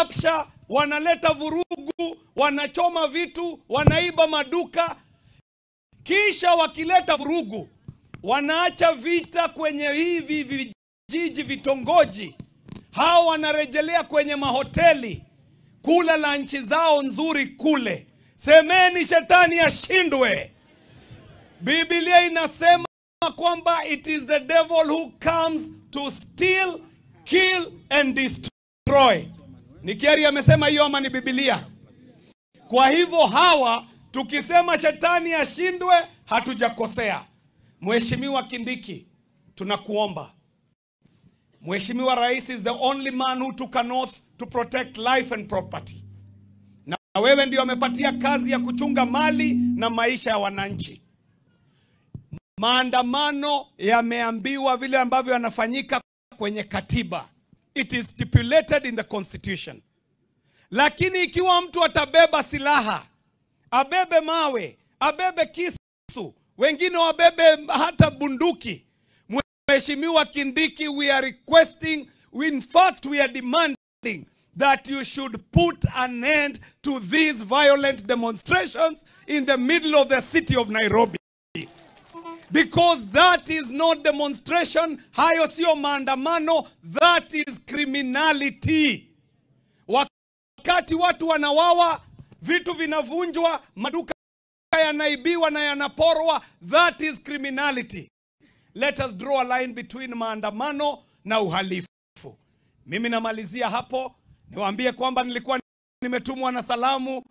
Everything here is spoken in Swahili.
Rapsha, wanaleta vurugu, wanachoma vitu, wanaiba maduka. Kisha wakileta vurugu, wanaacha vita kwenye hivi vijiji, vitongoji. Hao wanarejelea kwenye mahoteli kula lanchi zao nzuri kule. Semeni shetani ashindwe. Biblia inasema kwamba it is the devil who comes to steal, kill and destroy. Ni Kiari amesema hiyo ama ni Biblia? Kwa hivyo hawa tukisema shetani ashindwe hatujakosea. Mheshimiwa Kindiki, tunakuomba. Mheshimiwa Rais is the only man who took an oath to protect life and property. Na wewe ndio amepatia kazi ya kuchunga mali na maisha ya wananchi. Maandamano yameambiwa vile ambavyo yanafanyika kwenye katiba. It is stipulated in the constitution. Lakini ikiwa mtu atabeba silaha, abebe mawe, abebe kisu, wengine wabebe hata bunduki, Mheshimiwa Kindiki, we are requesting, in fact we are demanding that you should put an end to these violent demonstrations in the middle of the city of Nairobi. Because that is not demonstration, hayo sio maandamano, that is criminality. Wakati watu wanawawa, vitu vinavunjwa, maduka yanaibiwa na yanaporwa, that is criminality. Let us draw a line between maandamano na uhalifu. Mimi namalizia hapo, niwaambie kwamba nilikuwa nimetumwa na salamu